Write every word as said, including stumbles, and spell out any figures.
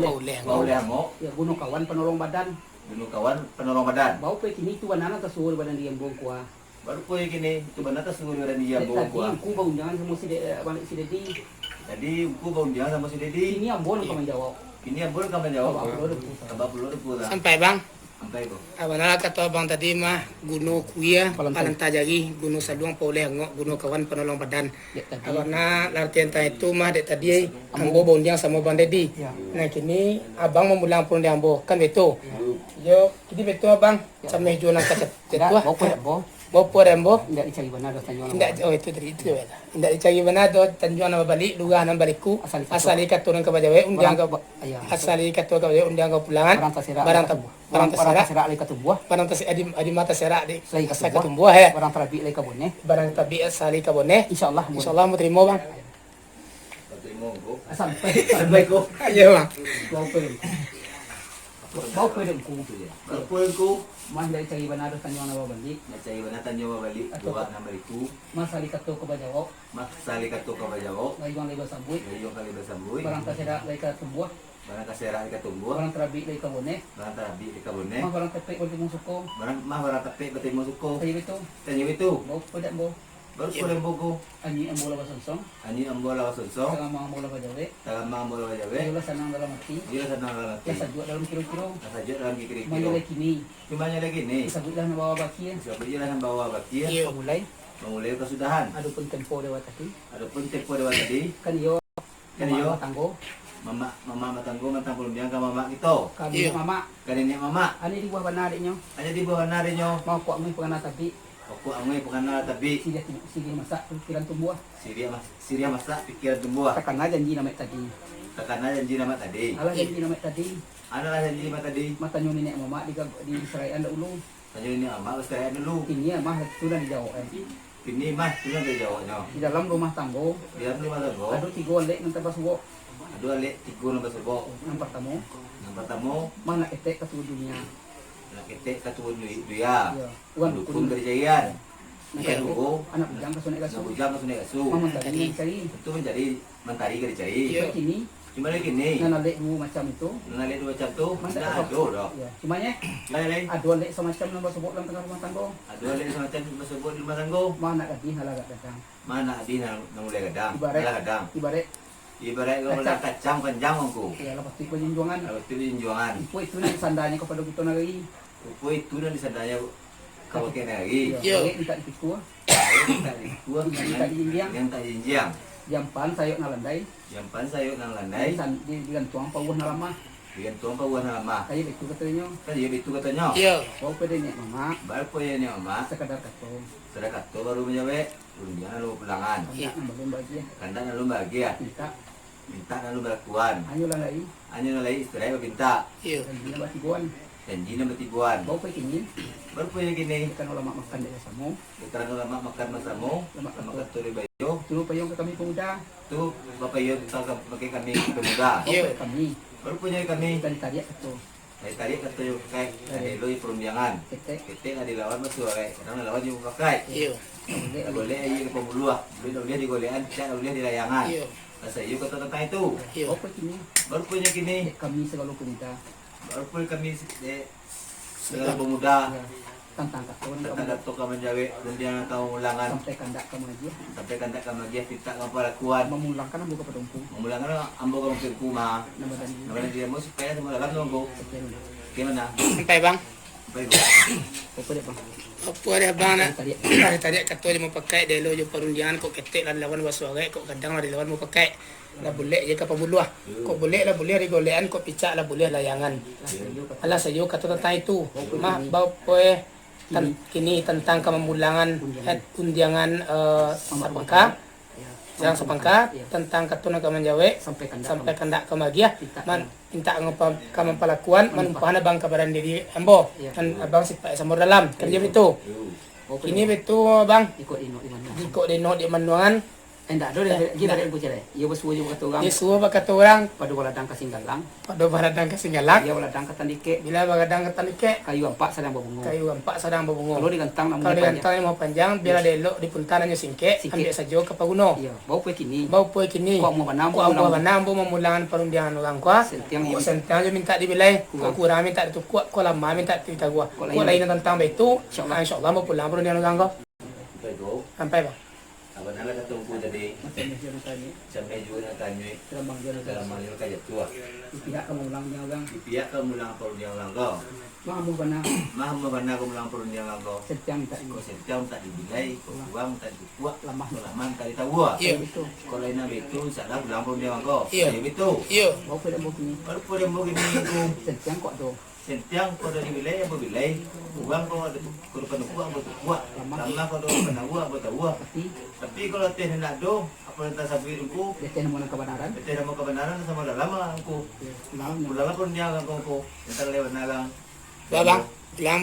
Pauleh Angok. Pauleh Angok. Ya, Guno Kawan Panolong Badan. Guno Kawan Panolong Badan. Bau pe kini tu bana nan tasuo di badan di ambo ngku ah. Baru poe kini, tu bana tasuo di badan di ambo ngku ah. Dek tadi ngku baundiangan samo si De-, eh, Abang si Dedi. Tadi ngku baundiangan samo si Dedi. Kini ambo nan ka manjawab. Kini ambo nan ka manjawab. Kaba pulo depu, Sa. Kaba pulo depu, Sa. Sampai, Bang. Sampai, Bang. Ah, bana lah kato Abang tadi mah, Guno Kuia, Palanta. Palanta Jari, Guno Saluang, Pauleh Angok, Guno Kawan Panolong Badan. Dek tadi. Ah, bana lah arti tantang itu mah, dek tadi, ambo. Ambo baundiang samo Bang Dedi. Ya. Nah, kini Abang mamulang pun di ambo, kan betul? Ya. Yo, kini betul, Abang. Ya. Sameh juo nan ka cet-, Indak, cetuah. Bau pulo dek ambo. Bau pulo dek ambo. Indak dicari bana doh tanjuang. Indak, oh, itu tadi, itu je. Indak dicari bana doh tanjuang nan babalik, lurah nan baliku. Asali kato. Asali kato nan ka bajawek, undiang ka, ba-, iya. Asali kato ka bajawek, undiang ka pulangan. Barang taserak. Barang ta-, barang taserak. Barang taserak lai ka tumbuah. Barang tase-, adi, adi mah taserak di, lai ka tumbuah, eh. Barang tarabik lai ka boneh. Barang tarabik asali ka boneh. Insyaallah, Bang. Insyaallah, mau terima, Bang. Terima, Bang. Sampai. Sampai, Bang. Iya, Bang. Bau pulo dek ngku. Bau pulo dek ngku. Bau pulo dek ngku. Mah indak dicari bana doh tanjuang nan babalik. Indak dicari bana tanjuang babalik. Atau lurah nan baliku. Mah asali kato ka bajawek. Mah asali kato ka bajawek. Gayuang lai basambuik. Gayuang lai basambuik. Barang taserak lai ka tumbuah. Barang taserak lai ka tumbuah. Barang tarabik lai ka boneh. Barang tarabik lai ka boneh. Mah barang tapek batemu suko. Barang, mah barang tapek batemu suko. Tanyo itu. Tanyo itu. Bau pulo dek ambo. Baru pulo dek ambo ko. Anyuik ambo lah basonsong. Anyuik ambo lah basonsong. Taramang ambo lah bajawek. Taramang ambo lah bajawek. Iyo lah sanang dalam ati. Iyo lah sanang dalam ati. Lah sajuak dalam kiro-kiro. Lah sajuak dalam kiro-kiro. Cumanyo lai kini. Cumanyo lai kini. Disabuiklah nan bawa bakia. Disabuiklah nan bawa bakia. Iyo. Pamulai. Pamulai kasudahan. Adopun tempo dewa tadi. Adopun tempo dewa tadi. Kan iyo. Kan iyo. Mamak batanggo. Mamak, mamak batanggo, mantang parundiang ka mamak kito. Ka niniak mamak. Ka niniak mamak. Anyo dibuah bana adiknyo. Anyo dibuah bana adiknyo. Mangko angui pakana tabik. Pokok angui pakana tabik. Siriah tu-, siriah masak, pikiran tumbuah. Siriah mas-, siriah masak, pikiran tumbuah. Takana janji nan baiak tadi. Takana janji nan baiak tadi. Alah janji nan baiak tadi. Alah janji nan baiak tadi. Mah tanyo niniak mamak di, disaraikan dahulu. Tanyo niniak mamak disaraikan dulu. Kini mah tu nan dijaweknyo. Kini mah tu nan dijaweknyo. Di dalam rumah tanggo. Di dalam rumah tanggo. Ado tigo alek nan tabasuo. Ado alek tigo nan basuo. Nan partamo. Nan partamo. Mah nak ketek ka tuo dunia. Nak ketek ka tuo du-, dunia. Iyo. Dukun ka dicarian. Nan kaduo, anak bujang ka sunek gasu. Anak bujang ka sunek gasu. Mah mantari nan dicari. Itu mancari, mantari ka dicari. Iyo. Kini. Cumanyo kini. Nan alek duo macam itu. Nan alek duo macam tu, ndak ado doh. Iyo. Cumanyo, lai, lai. Ado alek samacam nan basobok dalam tangah rumah tanggo. Ado alek samacam nan basobok di rumah tanggo. Mah nak gadih nan lah gadang. Mah nak gadih nan, nan mulai gadang. Ibarat, nan lah gadang. Ibarat Ibarat kacang. Kacang panjang, Angku. Iyo, lah patuik bajunjuangan. Lah patuik bajunjuangan. Rupo itu nan disandanyo kapado kito nagari. Rupo itu nan disandanyo ka bakeh nagari. Iyo. Iyo. Langik mintak dipikua. Langik mintak dipikua. Indak mintak dijinjiang. Indak mintak dijinjiang. Diampaan sayok nan landai. Diampaan sayok nan landai. Disan-, di-, digantuang pauah nan lamah. Digantuang pauah nan lamah. Kan iyo baitu katonyo. Kan iyo baitu katonyo. Iyo. Bau pulo dek niniak mamak. Bau pulo dek niniak mamak. Sakadar kato. Sakadar kato baru manjawek. Rundiang lalu bapulangan. Kandak nan balun bahagia. Kandak nan balun bahagia. Mintak. Mintak nan balun balakuan. Anyo lah lai. Anyo lah lai, istirahat bapintak. Iyo. Janji nan batiboan. Janji nan batiboan. Bau pulo kini. Baru pulo kini. Karano lamak makan dek basamo. Karano lamak makan basamo. Lamak kato. Lamak kato di bayo. Tu payuang ka kami pamuda. Tu bapayo tantang ka-, bakeh kami pamuda. Iyo. Bau pulo dek kami. Baru pulo dek kami. Tadi tariak kato. Tadi tariak kato jo pakai, lah dielo jo parundiangan. Ketek. Ketek lah dilawan basuo arek, kadang lah lawan jo mupakaik. Iyo. Lah golek aia ka pambuluah, buliah lah buliah digolekan, picak lah buliah dilayangan. Iyo. Lah saiyo kato tantang itu. Iyo. Bau pulo kini. Baru pulo kini. Dek kami sagalo pamuda. Baru pulo kami se-, dek sagalo pamuda. Iyo. Tantang kato nan kamu. Tantang kato ka manjawek, rundiang nan ka mamulangan. Sampai kandak ka magiah. Sampai kandak ka magiah, pintak ka mampalakuan. Mamulangkan ambo kapado Angku. Mamulangkan ambo kapado Angku, mah. Nan badan diri. Nan badan diri ambo, supayo samo dalam tu, Angku. Oke, Bang. Oke, mana? Sampai, Bang. Sampai, Bang. Apo dek, Bang? Apo dek, Bang, nak? Tadi, tadi. Tadi, tadi kato jo mupakaik, dielo jo parundiangan, kok ketek lah dilawan basuo arek, kok gadang lah dilawan mupakaik. Lah bulek je ka pambuluah. Kok bulek lah buliah digolekan, kok picak lah buliah layangan. Alah saiyo kato tantang itu. Mah bau pulo dek tan-, kini tantang ka mamulangan, eh, undiangan, eh, sapangka. Sarang sapangka, tantang kato nan ka manjawek, sampai kandak ka magiah, man-, mintak ka mampalakuan, manumpahkan abang ka badan diri ambo, nan abang sipaik samo dalam, kan baitu. Kini baitu, Bang. Jikok diinok di manuangan. Indak ado deh, Indak. Indak. Indak. Indak. Iyo basuo jo bakato urang. Iyo suo bakato urang. Pado baladang ka Singgalang. Pado baladang ka Singgalang. Iyo baladang ka Tandikek. Bila baladang ka Tandikek. Kayu ampak sadang babungo. Kayu ampak sadang babungo. Kalau digantang nak Kalau digantang nak mau panjang, bila elok dipunta nak singkek, singkek. Ambiak sajo ka paguno. Iyo, bau pue kini. Bau pue kini. Kok amuah bana ambo mamulang. Kok amuah bana ambo mamulang parundiangan urang ko. Sentiang. Kok sentiang jo mintak dibilai. Kok kurang mintak ditukuak. Kok lama mintak ditaguah. Kok lain. Kok lain tantang baitu. Insyaallah. Insyaallah ambo pulang parundiangan urang ko. Sampai, Bang. Sampai, Bang. Abah nak lah kato Ungku tadi. Macam mana nak tanyo? Macam mana nak tanyo? Terambang dia nak tanyo. Terambang dia nak tanyo. Di pihak ka mamulang dia urang. Di pihak ka mamulang parundiangan urang ko. Mah amuah bana. Mah amuah bana ka mamulang parundiangan urang ko. Sentiang tak di. Kok sentiang tak dibilai, kok kurang tak ditukuak, lamah. Kok lamah tak ditaguah. Iyo. Baitu. Kok lain baitu, insyaallah pulang parundiangan urang ko. Iyo. Iyo, baitu. Iyo. Bau pue ambo kini. Bau pue ambo kini, Ungku. Sentiang kok tu. Sentiang kok ado dibilai, ambo bilai. Kurang kok ado, kok ado panukuak, ambo tukuak. Lamah. Lamah kok ado panaguah, ambo taguah. Tapi. Tapi kalau ateh ndak ado, apo nan tasabuik Ungku? Ateh namo nan kabanaran. Ateh namo kabanaran samo dalam lah, Ungku. Iyo, dalam. Dalam pun dia, Ungku. Tantang lewat nalang. Bang, Bang. Bilang